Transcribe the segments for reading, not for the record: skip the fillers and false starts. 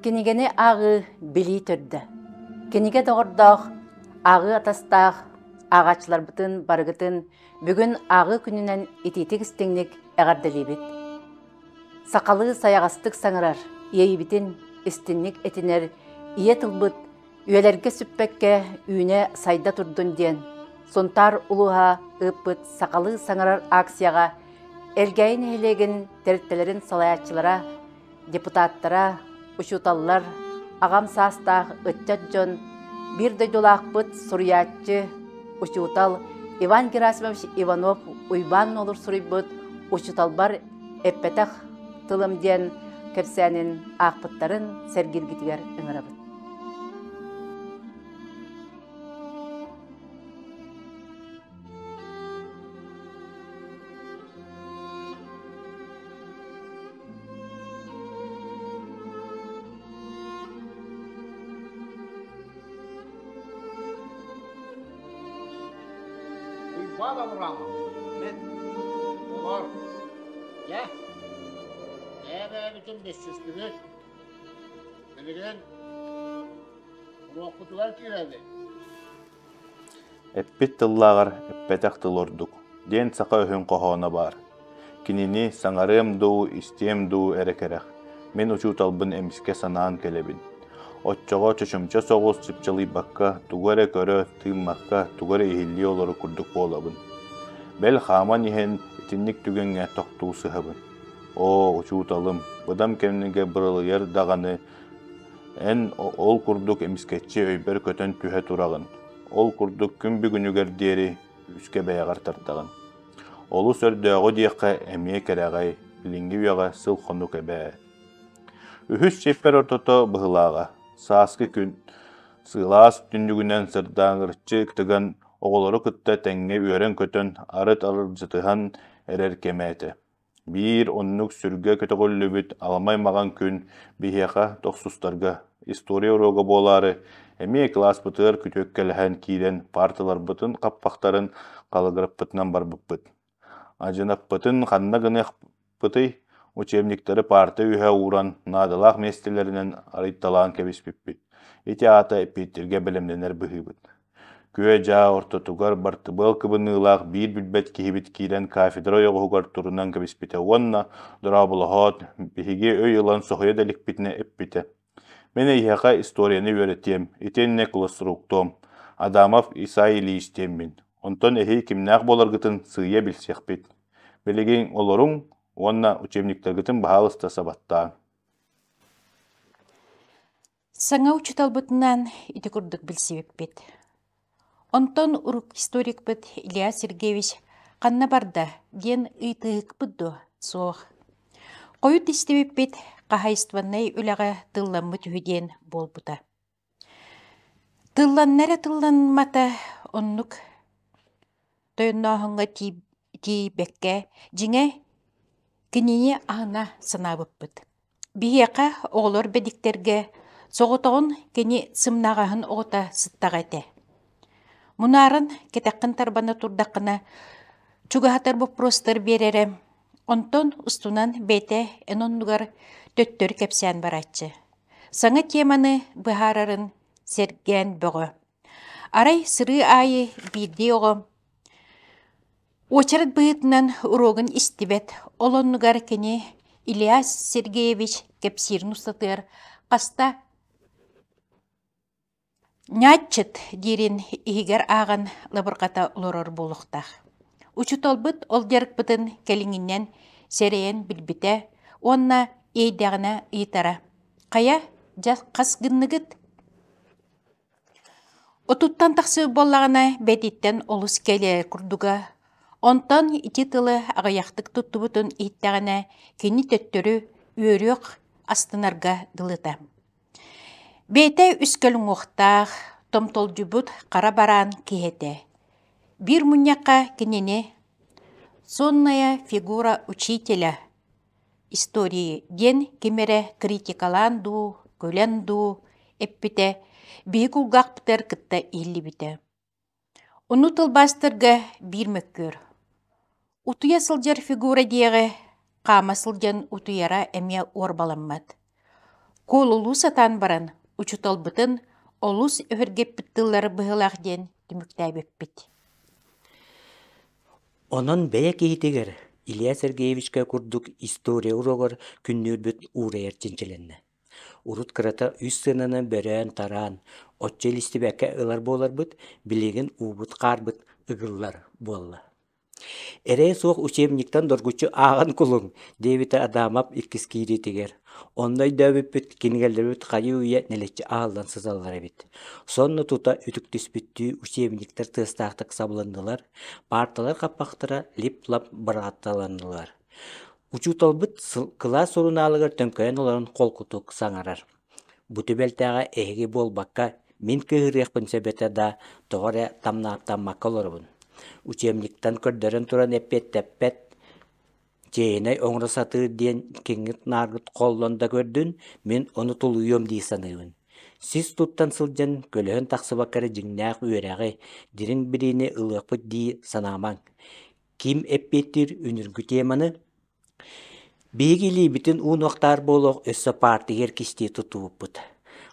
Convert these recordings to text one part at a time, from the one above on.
Кинигэни ааҕыы билии төрдө. Кинигэ доҕордоох, ааҕыы атастаах ааҕааччыларбытын барыгытын бүгүн ааҕыы күнүнэн итиитик-истиҥник эҕэрдэлиибит. Сахалыы сайаҕастык саҥарар, иэйибитин истинник этинэр ийэ тылбыт үйэлэргэ сүппэккэ үүнэ-сайда турдун диэн Сунтаар улууһа ыыппыт сахалыы саҥарар акцияҕа Элгээйи нэһилиэгин тэрилтэлэрин салайааччылара, депутаттара, учууталлар, аҕам саастаах ыччат дьон, биир дойдулаахпыт суруйааччы, учуутал Иван Герасимович Иванов Уйбаан Нуолур суруйбут «Учууталбар эппэтэх тылым» диэн кэпсээнин аахпыттарын сэргииргитигэр ыҥырабыт. Уйбаан Абрамов, мин, олор, дьэ, бэйэ-бэйэбитин билсистибит. Билигин уруокпутугар киирэбит. Эппит тыллааҕар эппэтэх тыл ордук диэн саха өһүн хоһооно баар. Кинини саҥарыам дуу, истиэм дуу эрэ кэрэх, мин учууталбын эмискэ санаан кэлэбин. Оччоҕо чочумча соҕус чыпчылыйбакка, тугу эрэ көрө, тыыммакка, тугу эрэ иһиллии олорор курдук буолабын. Бэл хааман иһэн итинник түгэҥҥэ тохтуу сыһабын. Оо, учууталым, быдан кэмнэргэ быралыйар даҕаны Эн ол курдук эмискэччи өйбөр көтөн түһэ тураҕын, ол курдук күн бүгүнүгэр диэри үскэ бэйэҕэр тардаҕын. Олус өрдөөҕү диэххэ эмиэ кэрэҕэй, билиҥҥи үйэҕэ сыл-хонук эбээ. Үһүс чиэппэр ортото быһылааҕа, сааскы күн сылаас түннүгүнэн сырдааҥырчы тыган оҕолору кытта тэҥҥэ үөрэн-көтөн, арыт арылдьытыһан эрэр кэмэ этэ. Биир оннук сүргэ көтөҕүллүбүт аламай маҕан күн биһиэхэ, тохсустарга, история уруога буолаары, эмиэ кылааспытыгар күтүөккэлэһэн киирэн парталарбытын хаппахтарын халыгыраппытынан барбыппыт. Адьынаппытын ханна гыныахпытый, учебниктары парта үөһэ ууран, наадалаах миэстэлэринэн арыйталаан кэбиспиппит. Ити аата эппиэттииргэ бэлэмнэнэр быһыыбыт. Күө-дьаа ортотугар бартыбыал кыбыныылаах биир билбэт киһибит киирэн кафедра ойоҕоһугар турунан кэбиспитэ уонна дорооболоһоот, биһиги өй ылан соһуйа да иликпитинэ эппитэ: «Мин эйиэхэ историяны үөрэтиэм, итиэннэ классруктуом, Адамов Исай Ильич диэммин, онтон эһиги кимнээх буоларгытын сыыйа билсиэхпит. Билигин олоруҥ уонна учебниктаргытын баһаалыста сабаттааҥ». Саҥа учууталбытынаан ити курдук билсибиппит. Онтон урук историкпыт Илья Сергеевич ханна барда диэн ыйытыһыкпыт дуо? Суох. Хойут истибиппит хаһайыстыбаннай үлэҕэ тылламмыт үһү диэн буолбута. Тылланна эрэ тылламмата оннук тойоннооһуҥҥа тиийбэккэ, дьиҥэ, кинини аһына санаабыппыт. Биһиэхэ, оҕолор бэдиктэргэ, соҕотоҕун кини сымнаҕаһын оҕото сыттаҕа этэ. Мунааран кэтэххин тарбана турдаххына, чугаһатар боппуруостар биэрэрэ, онтон устунан бэйэтэ эн оннугар төттөрү кэпсээн барааччы. Саҥа теманы быһаарарын сэргээн бөҕө. Арай сырыы аайы биирдии оҕо Уочарат быһыытынан уруогун истибэт, ол оннугар кини Илья Сергеевич кэпсиирин устатыгар хаста «Ньааччыт» диирин иһигэр ааҕан лабырҕата олорор буолуохтаах. Учууталбыт ол дьарыкпытын кэлиҥҥинэн сэрэйэн билбитэ уонна иэйдэҕинэ ыйытара: «Хайа, дьэ хас гынныгыт?» Отуттан тахсыбыт буоллаҕына, бэйэтиттэн олус кэлэр курдуга. Онтон ити тылы аҕыйахтык туттубутун иһиттэҕинэ, кини төттөрү үөрүөх астынарга дылыта. Бэйэтэ үскэл уҥуохтаах, томтолдьубут хара бараан киһи этэ. Биир мунньахха кинини «Сонная фигура учителя» истории диэн ким эрэ критикалаан дуу, күлэн дуу эппитэ биһи кулгаахпытыгар кытта иһиллибитэ. Ону тылбаастарга биир мөккүөр. Утуйа сылдьар фигура диэҕи хаама сылдьан утуйара эмиэ уорбаламмат. Куолулуу сатаан баран, учууталбытын олус өһүргэппит тыллары быһыылаах диэн түмүктээбиппит. Онон бэйэ киһитигэр Илья Сергеевичка курдук история уруогар күннүүрбүт уурайар чинчилэннэ. Урут кырата үс сыананы бөрөөн-тараан, оччо илистибэккэ ылар буоларбыт, билигин уубут-хаарбыт ыгыллар буолла. Эрэй суох учебниктан доргуччу ааҕан кулуҥ, диэбитэ Адамов иккис киириитигэр. Онно өйдөөбүппүт кинигэлэрбит хайыы-үйэ нэлэччи ааллан сыталлар эбит. Сонно тута үтүктүспүттүү учебниктар тыастаахтык сабылыннылар, паарталар хаппахтара лип-лап быраҕатталаннылар. Учууталбыт кылаас сурунаалыгар төҥкөйөн олорон холкутук саҥарар. Бу түбэлтэҕэ эһиги буолбакка, мин кыыһырыахпын сөп этэ да, тоҕо эрэ тамнааттаммакка олоробун. Учебниктан көрдөрөн туран эппиэттэппэт, чиэһинэй оҥоро сатыыр диэн киҥҥит-нааргыт холлон да көрдүн, мин ону тулуйуом дии саныыбын. Сис туттан сылдьан көлөһүн тахсыбакка эрэ дьиҥнээх үөрэҕи, дириҥ билиини ылыахпыт дии санаамаҥ. Ким эппиэттиир үнүргү теманы Биһиги илиибитин уунуохтаар буолуох өссө партия кистии тутууппут.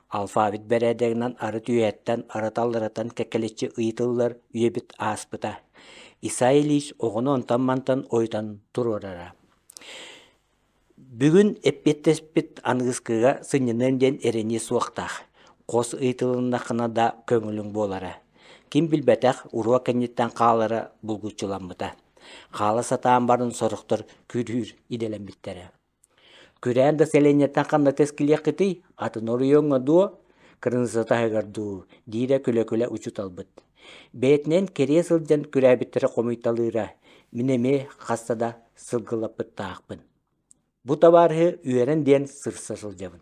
Алфавит бэрээдэгинэн арыт үйэттэн арыт алларатан кэккэлэччи ыйытыллар үйэбит ааспыта. Исай Ильич оҕону онтон-мантан ойутан туруорара. Бүгүн эппиэттэспит аныгыскыга сынньаныам диэн эрэниэ суохтаах. Хос ыйытылыннаххына да көҥүлүҥ буолара. Ким билбэтэх уруок кэнниттэн хаалара булгуччуламмыта. Хаала сатаан баран сорохтор күрүүр идэлэммиттэрэ. Күрээн да сэлиэнньэттэн ханна тэскилиэххитий, атын оройуоҥҥа дуо, кырыҥса таһыгар дуу, диирэ күлэ-күлэ учууталбыт. Бэйэтинэн кэриэ сылдьан күрээбиттэрэ хомуйталыыра, мин эмиэ хаста да сылгылаппыттаахпын. Бу табаарыһы үөрэн диэн сырса сылдьабын.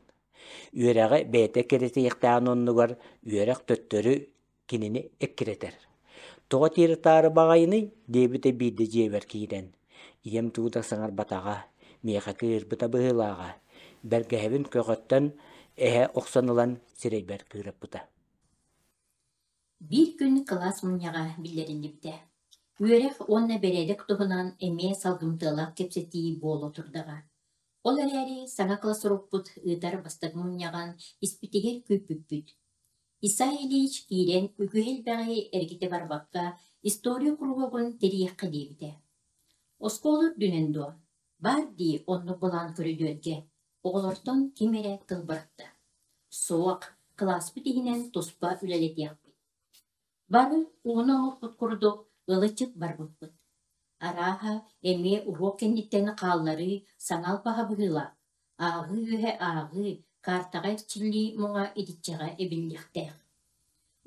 Үөрэҕи бэйэтэ кэрэтиэхтээҕин оннугар үөрэх төттөрү кинини эккирэтэр. Тоҕо тиэрэ-таары баҕайыный диэбитэ биирдэ дьиэбэр киирэн. Ийэм тугу да саҥарбатаҕа, миэхэ кыыһырбыта быһыылааҕа. Бэргэһэбин көҕөттөн эһэ охсон ылан сирэйбэр кыыраппыта. Биир күн кылаас мунньаҕа биллэриллибитэ. Үөрэх уонна бэрээдэк туһунан эмиэ салгымтыалаах кэпсэтии буола турдаҕа. Ол эрээри саҥа классруппут ыытар бастакы мунньаҕын испитигэр күүппүппүт. Исай Ильич киирэн үгүһү элбэҕи эргитэ барбакка история куруһуогун тэрийиэххэ диэбитэ. Оскуола үрдүнэн дуо? Баар дии оннук былаан көрүдүөргэ. Оҕолортон ким эрэ тыл бырахта. Суох, кылааспыт иһинэн туспа үлэлэтиэхпит. Бары ууну оҥорбут курдук ылы-чып барбыппыт. Арааһа, эмиэ уруок кэнниттэн хаалларыы саҥа албаһа быһыылаах. Ааҕыы үөһэ ааҕыы, картаҕа эрчиллии муҥа итиччэҕэ эбиллиэхтээх.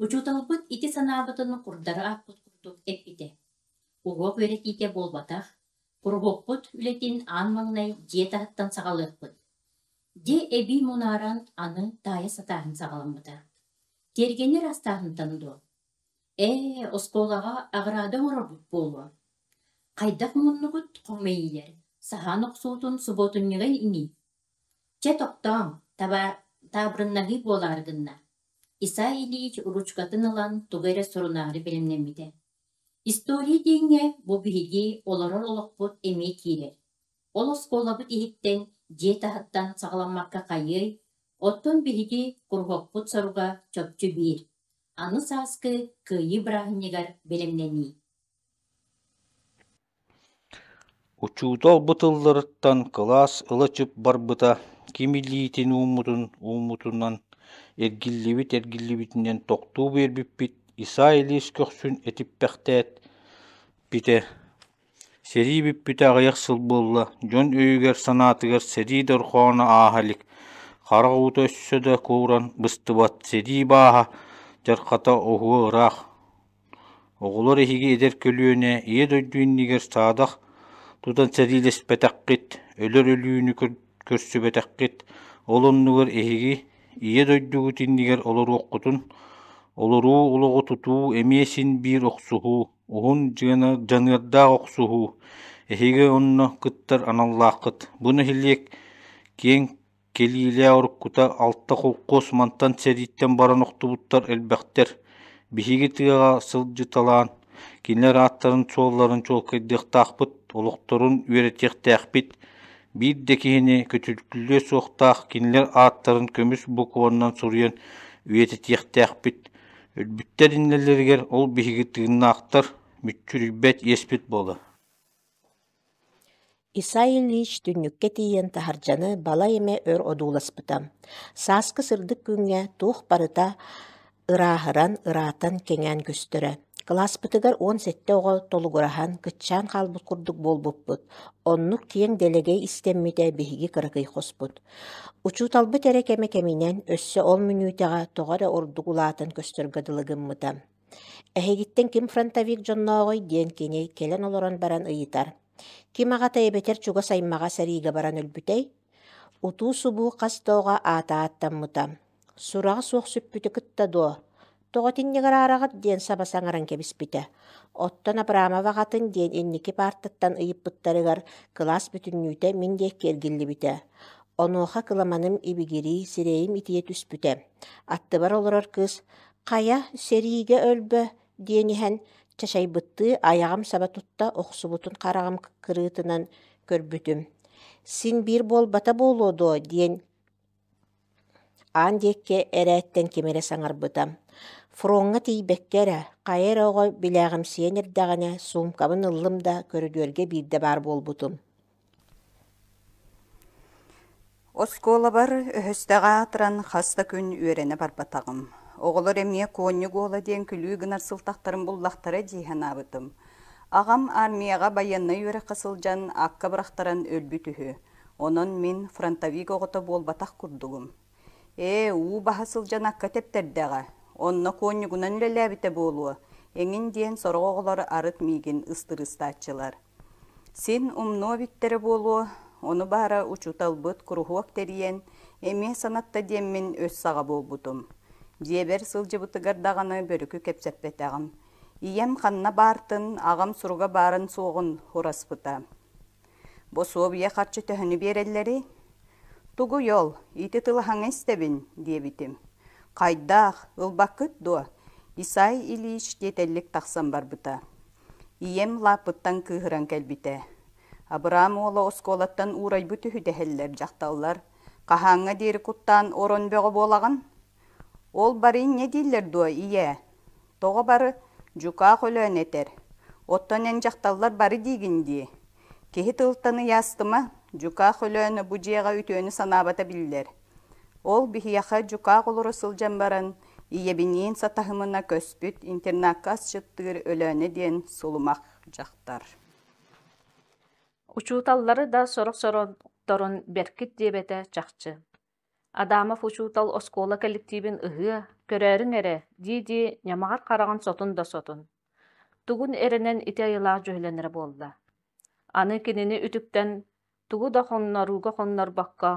Учууталбыт ити санаабытын курдары аахпыт курдук эппитэ. Уруок үөрэтиитэ буолбатах, куруһуокпут үлэтин аан маҥнай дьиэ таһыттан саҕалыахпыт. Дьэ эбии мунааран аны таайа сатааһын саҕаламмыта. Тиэргэни ыраастааһынтан дуо? Ээ, оскуолаҕа аҕыраада оҥорорбут буолуо. Хайдах муннугут хоҥмэйиилэр, саһаан охсуутун субуотунньугай ини. Чэ, тохтооҥ, таабырыннаһыы буолаары гынна. Исай Ильич ручкатын ылан тугу эрэ сурунаары бэлэмнэммитэ. История диэҥҥэ бу биһиги олорор олохпут эмиэ киирэр. Ол оскуолабыт иһиттэн, дьиэ таһыттан саҕаламмакка хайыай, оттон биһиги куруһуокпут соруга чопчу биир: аны сааскы Кыайыы бырааһынньыгар бэлэмнэнии. Учуутал бу тылларыттан кылаас ыла-чып барбыта, ким илиитин ууммутун ууммутунан, эргиллибит эргиллибитинэн тохтуу биэрбиппит Исай Ильич көхсүн этиппэхтээт питэ Сэрии бүппүтэ аҕыйах сыл буолла, дьон өйүгэр-санаатыгар сэрии дорҕооно ааһа илик, харах уута өссө да кууран быстыбат, сэрии бааһа дьарҕата оһуо ыраах. Оҕолор эһиги эдэр көлүөнэ Ийэ дойду иннигэр саадах тутан сэриилэспэтэххит, өлөр өлүүнү көрсүбэтэххит, ол оннугар эһиги Ийэ дойдугут иннигэр олоруоххутун, олоруу олоҕу тутуу эмиэ син биир охсуһуу, уһун дьаныардаах охсуһуу, эһиги онно кыттар аналлааххыт. Бу нэһилиэк киэҥ Кэлиилээх уруккута алта холкуос мантан сэрииттэн баран охтубуттар элбэхтэр. Биһиги тыаҕа сылдьыталаан, кинилэр ааттарын-суолларын чуолкайдыахтаахпыт, олохторун үөрэтиэхтээхпит. Биир да киһини көтүрүллүө суохтаах кинилэр ааттарын көмүс букванан суруйан үйэтитиэхтээхпит. Өлбүттэр иннилэригэр ол биһиги тыыннаахтар мүччүрүйбэт иэспит буолар. Исай Ильич түннүккэ тиийэн таһырдьаны балай эмэ өр одууласпыта. Сааскы сырдык күҥҥэ туох барыта ырааһыран, ыраатан, кэҥээн көстөрө. Кылааспытыгар 17 оҕо толугураһан, кыччаан хаалбыт курдук буолбуппут. Оннук киэҥ дэлэгэй истэммитэ биһиги кыракый хоспут. Учууталбыт эрэ кэмэ кэминэн, өссө ол мүнүүтэҕэ тоҕо эрэ ордук улаатан көстөргө дылы гыммыта. Эһигиттэн ким фронтовик дьоннооҕуй диэн кини кэлэн олорон баран ыйытар. Ким аҕата эбэтэр чугас аймаҕа сэриигэ баран өлбүтэй? Утуу-субуу хас да оҕо аата ааттаммыта. Сураҕа суох сүппүтү кытта дуо? Тоҕо итинник араараҕыт диэн саба саҥаран кэбиспитэ. Оттон Абрамов аҕатын диэн инники паартаттан ыйыппыттарыгар кылаас бүтүннүүтэ мин диэки эргиллибитэ. Онуоха кыламаным ибигирии, сирэйим итийэ түспүтэ. Аттыбар олорор кыыс «Хайа, сэриигэ өлбө» диэн иһэн, чачайбыттыы айаҕым саба тутта охсубутун хараҕым кырыытынан көрбүтүм. «Син биир буолбата буолуо дуо?» диэн аан диэки эрээттэн ким эрэ саҥарбыта. Фроҥҥа тиийбэккэ эрэ, хайа эрэ оҕо билээҕимсийэн эрдэҕинэ, суумкабын ыллым да, көрүдүөргэ биирдэ баар буолбутум. Оскуолабар өһөстэҕэ аатыран хас да күн үөрэнэ барбатаҕым. Оҕолор эмиэ куонньук уола диэн күлүү гынар сылтахтарын буллахтара дии санаабытым. Аҕам армияҕа байыаннай үөрэххэ сылдьан акка бырахтаран өлбүт үһү. Онон мин фронтовик оҕото буолбатах курдугум. Ээ, уу баһа сылдьан акка тэптэрдэҕэ, онно куонньугунан үлэлээбитэ буолуо, эҥин диэн сорох оҕолор арыт миигин ыстырыыстааччылар. Син умнуо эбиттэрэ буолуо, ону баара учууталбыт куруһуок тэрийэн, эмиэ санатта диэммин өс саҕа буолбутум. Дьиэбэр сылдьыбытыгар даҕаны бөрүкү кэпсэппэтэҕим. Ийэм ханна баартын, аҕам суруга баарын-суоҕун ураспыта. Босуобуйа харчы төһөнү биэрэллэрий? Тугуй ол, ити тылы хаҥа истэбин, диэбитим. Хайдах, ылбаккыт дуо? Исай Ильич тиэтэллик тахсан барбыта. Ийэм лааппыттан кыыһыран кэлбитэ. Абыраам уола оскуолаттан уурайбыт үһү дэһэллэр дьахталлар. Хаһааҥҥа диэри куттаан орон бөҕө буолаҕын? Ол бары инньэ дииллэр дуо, ийээ? Тоҕо бары дьукаах Өлөөн этэр. Оттон эн дьахталлар бары диигин дии. Киһи тылтан ыйаастыма, дьукаах Өлөөнө бу дьиэҕэ үтүөнү санаабата биллэр. Ол биһиэхэ дьукаах олоро сылдьан баран, ийэбиниин сатаһымына көспүт интернакка асчыттыыр Өлөөнө диэн сулумах дьахтар. Учууталлары да сорох-сорохторун бэркит диэбэтэ чахчы. Адамов учуутал оскуола кэлэктиибин ыһыа, көрөөрүҥ эрэ дии-дии ньамаҕар хараҕын сотун да сотун. Тугун эрэнэн ити айылаах дьүһүлэнэрэ буолла. Аны кинини үтүктэн тугу да хоннорууга хоннорбокко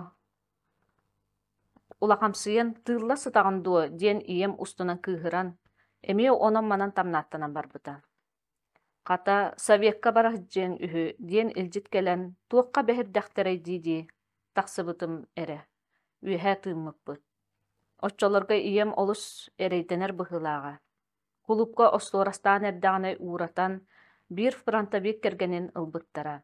улахамсыйан тыылла сытаҕын дуо диэн ийэм устунан кыыһыран, эмиэ онон-манан тамнааттанан барбыта. Хата, Совекка бара сылдьыаҥ үһү диэн илдьит кэлэн, туохха бэһирдэхтэрэй дии-дии тахсыбытым эрэ, үөһэ тыыммыппыт. Оччолорго ийэм олус эрэйдэнэр быһыылааҕа. Кулуупка остуорастаан эрдэҕинэ ууратан, биир фронтовик кэргэнин ылбыттара.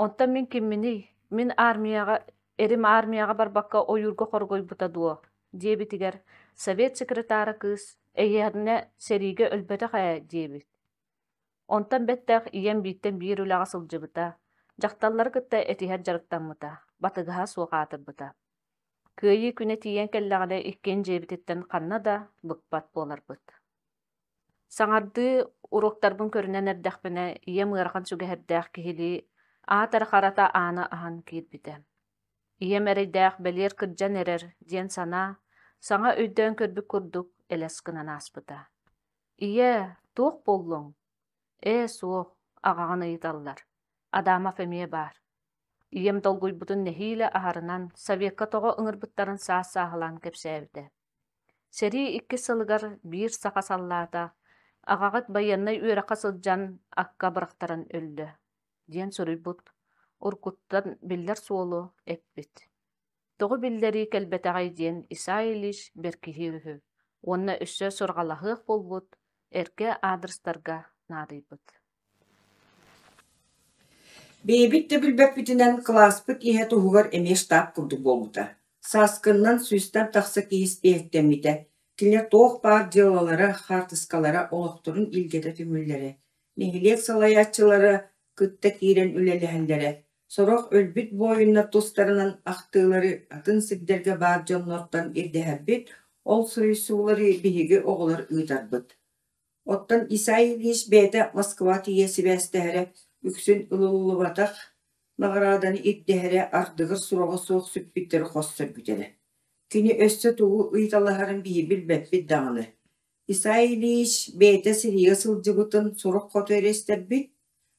Онтон мин кимминий, мин армияҕа, эрим армияҕа барбакка ойуурга хоргуйбута дуо диэбитигэр совет секретара кыыс эйиэхинэ сэриигэ өлбөтөх ээ диэбит. Онтон бэттэх ийэм бииртэн биир үлэҕэ сылдьыбыта, дьахталлары кытта этиһэр дьарыктаммыта, батыгаһа суох аатырбыта. Кыайыы күнэ тиийэн кэллэҕинэ иккиэн дьиэбититтэн ханна да быкпат буоларбыт. Саҥардыы уруоктарбын көрүнэн эрдэхпинэ, ийэм ыарахан сүгэһэрдээх киһилии аат эрэ харата ааны аһан киирбитэ. Ийэм эрэйдээх бэлиэр кырдьан эрэр диэн санаа саҥа өйдөөн көрбүт курдук элэс гынан ааспыта. «Ийээ, туох буоллуҥ?» «Ээ, суох, аҕаҕын ыйыталлар. Адамов эмиэ баар». Ийэм долгуйбутун нэһиилэ аһарынан, Совекка тоҕо ыҥырбыттарын саас-сааһылаан кэпсээбитэ. Сэрии иккис сылыгар биир саха саллаата «Аҕаҕыт байыаннай үөрэххэ сылдьан акка бырахтаран өллө» диэн суруйбут, уруккуттан биллэр суолу эппит. Тоҕо биллэрии кэлбэтэҕэй диэн Исай Ильич бэркиһиир үһү уонна өссө сурҕалаһыах буолбут эргэ аадырыстарга наадыйбыт. Бэйэбит да билбэппитинэн кылааспыт иһэ туһугар эмиэ штаб курдук буолбута. Сааскыннан сүүстэн тахса киһи испииһэктэммитэ. Кинилэр туох баар дьыалалара, хаартыскалара олохторун илгэтэ түмүллэрэ. Нэһилиэк салайааччылара кытта киирэн үлэлэһэллэрэ. Сорох өлбүт буойуннар тустарынан ахтыылары атын сирдэргэ баар дьоннортон ирдэһэрбит, ол суруйсуулары биһиги оҕолор ыытарбыт. Оттон Исай Ильич бэйэтэ Москва тиийэ сибээстэһэрэ, үксүн ылыллыбатах наҕарааданы ирдэһэрэ, ардыгар сураҕа суох сүппүттэри хос сөргүтэрэ. Кини өссө тугу ыйыталаһарын биһиги билбэппит даҕаны. Исай Ильич бэйэтэ сэриигэ сылдьыбытын сурах хоту эрэ истэрбит,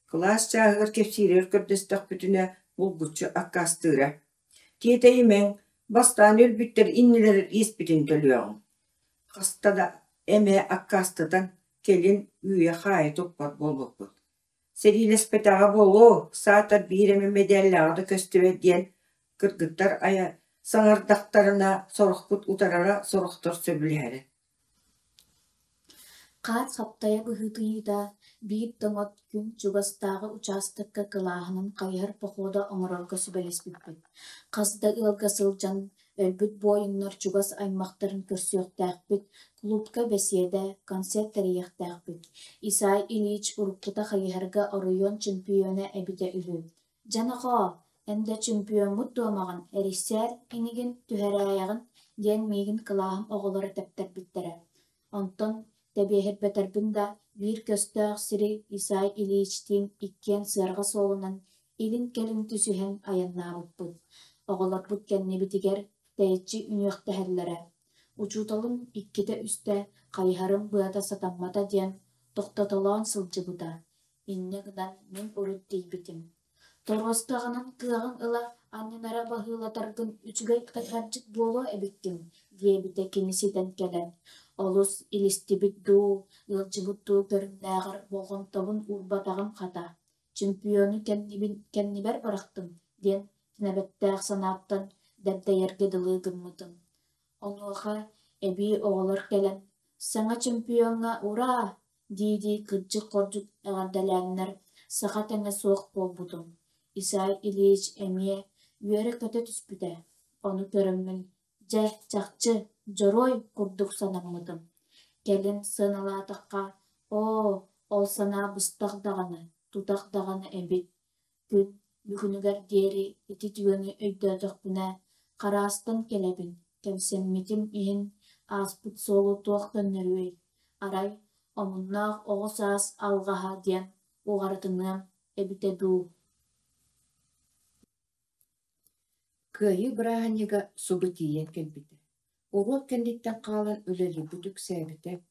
кылаас чааһыгар кэпсииригэр көрдөстөхпүтүнэ булгуччу аккаастыыра. Тиэтэйимэҥ, бастаан өлбүттэр иннилэрин иэспитин төлүөҕүҥ. Хаста да эмэ аккаастатан, кэлин үүйэ-хаайа туппат буолбуппут. Сэриилэспэтэҕэ буолуо, саатар биир эмэ мэдээллээҕэ да көстүбэт диэн кыргыттар айа саҥардахтарына сорохпут утарара, сорохтор сөбүлэһэрэ. Хаар хаптайа быһыытыйыыта биир тоҥот күн чугастааҕы учаастакка кылааһынан хайыһар похода оҥорорго сүбэлэспиппит. Хас да ыалга сылдьан, өлбүт буойуннар чугас аймахтарын көрсүөхтээхпит, кулуупка бэсиэдэ, концерт тэрийиэхтээхпит. Исай Ильич уруккута хайыһарга оройуон чемпиона эбитэ үһү. «Дьэ, нохоо, эн да чемпиоммут дуомаҕын, эрийсээр инигин түһэрээйэҕин» диэн миигин кылааһым оҕолоро тэптэрбиттэрэ. Онтон тэбиэһирбэтэрбин да, биир көстөөх сири Исай Ильичтиин иккиэн сыарҕа суолунан илин-кэлин түсүһэн айаннаабыппыт. Оҕолорбут кэннибитигэр тэйиччи үнүөхтэһэллэрэ. Учууталым иккитэ-үстэ хайыһарым быата сатаммата диэн тохтотолоон сылдьыбыта. Инньэ гынан мин урут тиийбитим. Торуостаҕынан кыаҕыҥ ыла анньынара баһыылатаргын үчүгэй хайыһардьыт буолуо эбиккин диэбитэ кини ситэн кэлэн, олус илистибит дуу, ыалдьыбыт дуу көрүҥнээҕэр болҕомтобун уурбатаҕым хата, чемпиону кэннибин кэннибэр бырахтым диэн тинэбэттээх санааттан дэбдэйэргэ дылы гыммытым. Онуоха эбии оҕолор кэлэн «Саҥа чемпиоҥҥа ураа!» дии-дии кырдьык-хордьук эҕэрдэлээннэр саха тэҥэ суох буолбутум. Исай Ильич эмиэ үөрэ-көтө түспүтэ. Ону көрөммүн, дьэ, чахчы, дьоруой курдук санаммытым. Кэлин сыаналаатахха, оо, ол санаа быстах даҕаны, тутах даҕаны эбит. Күн бүгүнүгэр диэри ити түгэни өйдөөтөхпүнэ, хараастан кэлэбин, кэмсэммитим иһин ааспыт суолу туох көннөрүөй, арай, омуннаах оҕо саас алҕаһа диэн уҕарытыныам эбитэ дуу. Кыайыы бырааһынньыга субу тиийэн кэлбитэ. Уруок кэнниттэн хаалан үлэлиирбит үксээбитэ.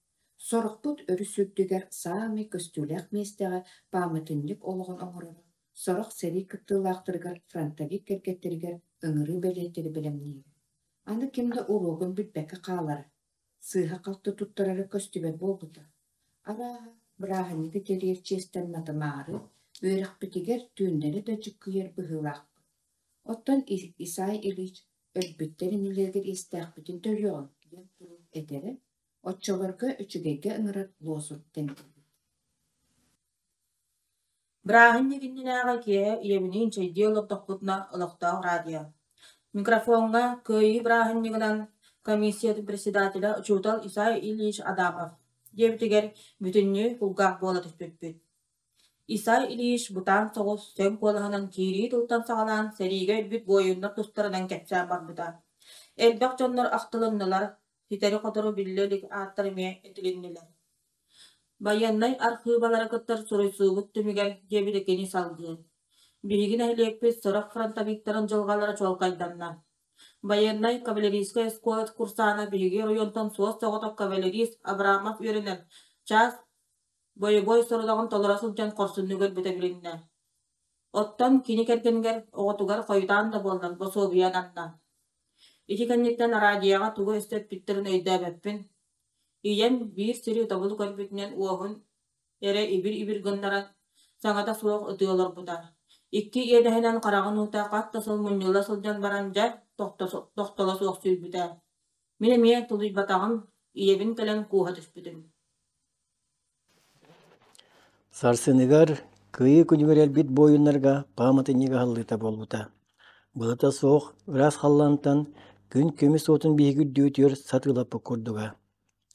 Сорохпут өрүс үрдүгэр саамай көстүүлээх миэстэҕэ пааматынньык олоҕун оҥороро, сорох сэрии кыттыылаахтарыгар фронтовик кэргэттэригэр ыҥырыы бэлиэтэри бэлэмниирэ. Аны ким да уруогун билбэккэ хаалара, сыыһа-халты туттарара көстүбэт буолбута. Арааһа, бырааһынньыгы тэрийэр чиэстэн матымаары, үөрэхпитигэр түүннэри да дьүккүйэр быһыылаахпыт. Оттон Исай Ильич өлбүттэр иннилэригэр иэстээхпитин төлүөҕүҥ диэн куруук этэрэ, оччолорго үчүгэйгэ ыҥырар лозунг тэнийбит. Бырааһынньык иннинээҕи киэһэ ийэбиниин чэйдии олордохпутуна олохтоох радио Микрофоҥҥа Кыайыы бырааһынньыгынан комиссиятын председателэ учуутал Исай Ильич Адамов диэбитигэр бүтүннүү кулгаах буола түспүппүт. Исай Ильич бытаан соҕус сөҥ куолаһынан киирии тылтан саҕалаан сэриигэ өлбүт буойуннар тустарынан кэпсээн барбыта. Элбэх дьоннор ахтылыннылар, ситэри-хотору биллэ илик ааттар эмиэ этилиннилэр. Байыаннай архыыбалары кытта суруйсуубут түмүгэр диэбитэ кини салгыы. Биһиги нэһилиэкпит сорох фронтовиктарын дьылҕалара чуолкайданна. Байыаннай кавалерийскай оскуола курсаана биһиги оройуонтан суос-соҕотох кавалерист Абрамов үөрэнэр чаас бойобуой сорудаҕын толоро сылдьан хорсуннук өлбүтэ билиннэ. Оттон кини кэргэнигэр оҕотугар хойутаан да буоллар босуобуйа ананна. Ити кэнниттэн араадьыйаҕа тугу өссө эппиттэрин өйдөөбөппүн. Ийэм биир сири тобулу көрбүтүнэн уоһун эрэ ибир-ибир гыннаран, саҥата суох ытыы олорбута. Икки иэдэһинэн хараҕын уута хас да сыл мунньулла сылдьан баран дьэ, тохтоло суох сүүрбүтэ. Мин эмиэ тулуйбатаҕым, ийэбин кэлэн кууһа түспүтүм. Сарсыныгар Кыайыы күнүгэр өлбүт буойуннарга пааматынньык аһыллыыта буолбута. Былыта суох, ыраас халлаантан күн көмүс уотун биһиги үрдүбүтүгэр сатыылаппыт курдуга.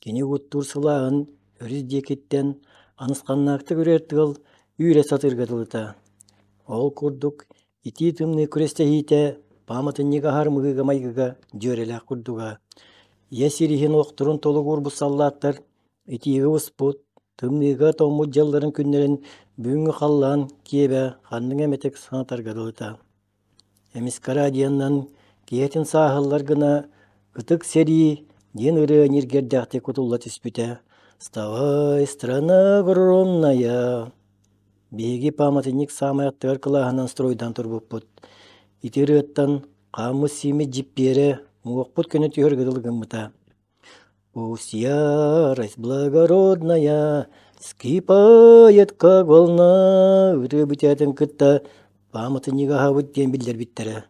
Кини угуттуур сылааһын өрүс диэкиттэн анысханнаахтык үрэр тыал үүрэ сатыырга дылыта. Ол курдук итии тымныы күрэстэһиитэ пааматынньык аһар мыгыга-майгыга дьүөрэлээх курдуга. Ийэ сир иһин охторун толук уурбут саллааттар итиигэ буспут, тымныыга тоҥмут дьылларын күннэрин бүгүҥҥү халлаан киэбэ ханнык эмэтик санатарга дылыта. Эмискэ радионан киһитин сааһыллар гына «Ытык сэрии» диэн ырыа ньиргиэрдээхтик кутулла түспүтэ. «Вставай, страна огромная!» Биһиги пааматынньык саамай аттыгар кылааһынан стройдаан турбуппут. Ити ырыаттан хааммыт-сииммит дьиппиэрэ уҥуохпут көнө түһэргэ дылы гыммыта. Пусть ярость благородная вскипает, как волна, ырыа бүтээтин кытта пааматынньыгы аһабыт диэн биллэрбиттэрэ.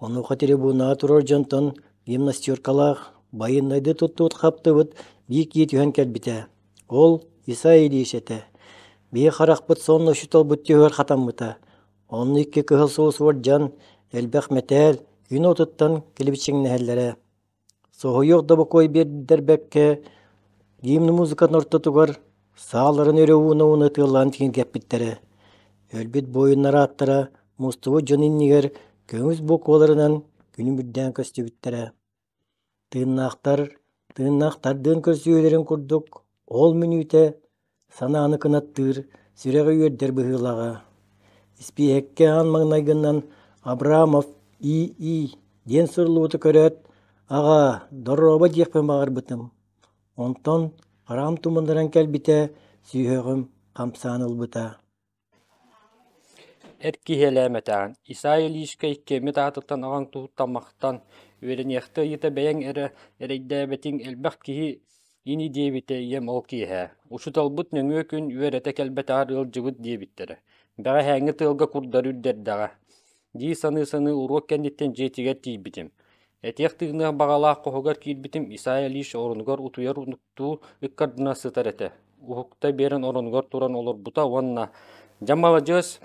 Онуоха трибунаҕа турар дьонтон гимнастеркалаах, байыннайды туттубут-хаптыбыт биир киһи түһэн кэлбитэ. Ол Исай Ильич этэ. Биһи харахпыт сонно учууталбыт түһүгэр хатаммыта. Онно икки кыһыл сулус уордьан, элбэх мэтээл, күн уотуттан килибичиҥнэһэллэрэ. Соһуйуох да бокуой биэрдэрбэккэ, гимн музыкатын ортотугар сааларын өрө ууна-ууна ытыалаан тиҥиргэппиттэрэ. Өлбүт буойуннар ааттара мустубут дьон иннигэр көҥүс букваларынан күнүмүрдээн көстүбүттэрэ. Тыыннаахтар тыыннаахтардыын көрсүһүүлэрин курдук ол мүнүүтэ санааны кынаттыыр, сүрэҕи үөрдэр быһыылааҕа. Испииһэккэ аан маҥнайгынан Абрамов И.И. диэн суруллубуту көрөөт, «Аҕаа, дорообо» диэхпин баҕарбытым. Онтон хараҕым тумуннаран кэлбитэ, сүһүөҕүм хамсаан ылбыта. Эр киһи элээмэтэҕин, Исай Ильичкэ иккиэммит аатыттан аҕаҥ туһуттан махтан, үөрэниэхтэ ыйыта бэйэҥ эрэ эрэйдээбэтиҥ элбэх киһи ини диэбитэ ийэм ол киэһэ. Учууталбыт нөҥүө күн үөрэтэ кэлбэтэҕэр ыалдьыбыт диэбиттэрэ. Бэҕэһээҥҥи тыалга курдары үрдэрдэҕэ дии саныы-саныы уруок кэнниттэн дьиэтигэр тиийбитим. Этиэх-тыыныах баҕалаах хоһугар киирбитим Исай Ильич оронугар утуйар унуктуу ыккардына сытар этэ. Уһукта биэрэн оронугар туран олорбута уонна «Дьэ маладьыас,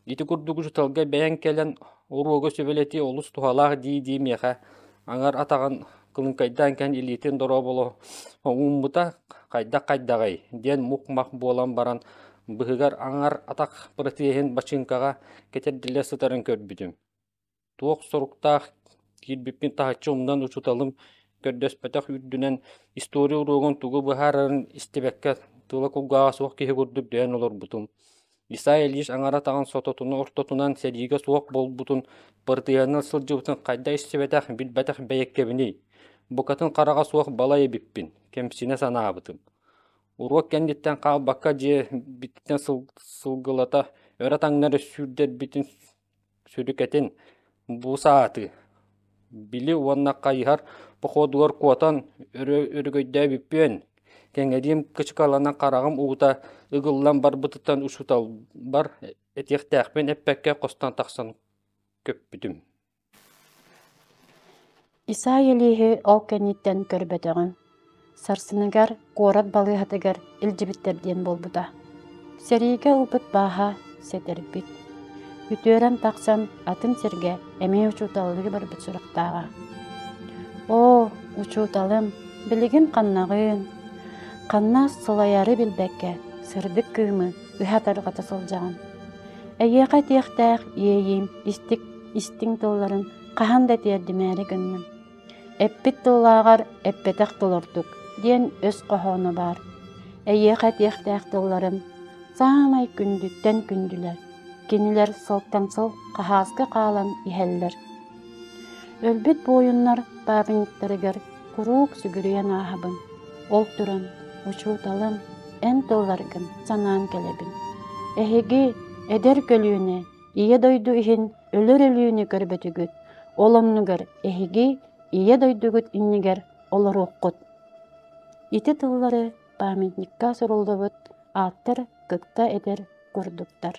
ити курдук учууталга бэйэҥ кэлэн уруогу сүбэлэтии олус туһалаах» дии-дии миэхэ аҥар атаҕын кылыҥкайдаан кэлэн илиитин дорооболоһо ууммута «Хайдах-хайдаҕый?» диэн мух-мах буолан баран быһыгар аҥар атах протеһын бачыыҥкаҕа кэтэрдиллэ сытарын көрбүтүм. Туох соруктаах киирбиппин таһыччы умнан учууталым көрдөспөтөх үрдүнэн история уруогун тугу быһаарарын истибэккэ тыла кулгааҕа суох киһи курдук дөйөн олорбутум. Исай Ильич аҥара таҕын сототуну ортотунан сэриигэ суох буолбутун, быртыйанан сылдьыбытын хайда истибэтэх, билбэтэх бэйэккэбиний? Букатын хараҕа суох балай эбиппин, кэмсинэ санаабытым. Уруок кэнниттэн хаалбакка дьиэбиттэн сылгылата өрө таҥнары сүүрдэрбитин сүрүкэтин бу сааты били уонна хайыһар походугар куотан өрөгөйдөөбүппүөн кэҥэриим кычыкаланан хараҕым уута ыгыллан барбытыттан учууталбар этиэхтээхпин эппэккэ хостон тахсан көппүтүм Исай Илииһи ол кэнниттэн көрбөтөҕүм. Сарсыныгар куорат балыыһатыгар илдьибиттэр диэн буолбута. Сэриигэ ылбыт бааһа сэтэрбит. Үтүөрэн тахсан атын сиргэ эмиэ учууталлыы барбыт сурахтааҕа. Оо, учууталым, билигин ханнаҕыын? Ханна сылайары билбэккэ сырдык кыымы ыһа тарҕата сылдьаҕын. Эйиэхэ этиэхтээх иэйиим истик истиҥ тылларын хаһан да тиэрдимээри гынным. Эппит тыллааҕар эппэтэх тыл ордук диэн өс хоһооно баар. Эйиэхэ этиэхтээх тылларым саамай күндүттэн күндүлэр. Кинилэр сылтан сыл хаһааска хаалан иһэллэр. Өлбүт буойуннар памятниктарыгар куруук сүгүрүйэн ааһабын. Ол туран, учууталым, эн тылларгын санаан кэлэбин. Эһиги, эдэр көлүөнэ, Ийэ дойду иһин өлөр өлүүнү көрбөтүгүт, ол оннугар эһиги Ийэ дойдугут иннигэр олоруоххут. Ити тыллары памятникка суруллубут ааттар кытта этэр курдуктар.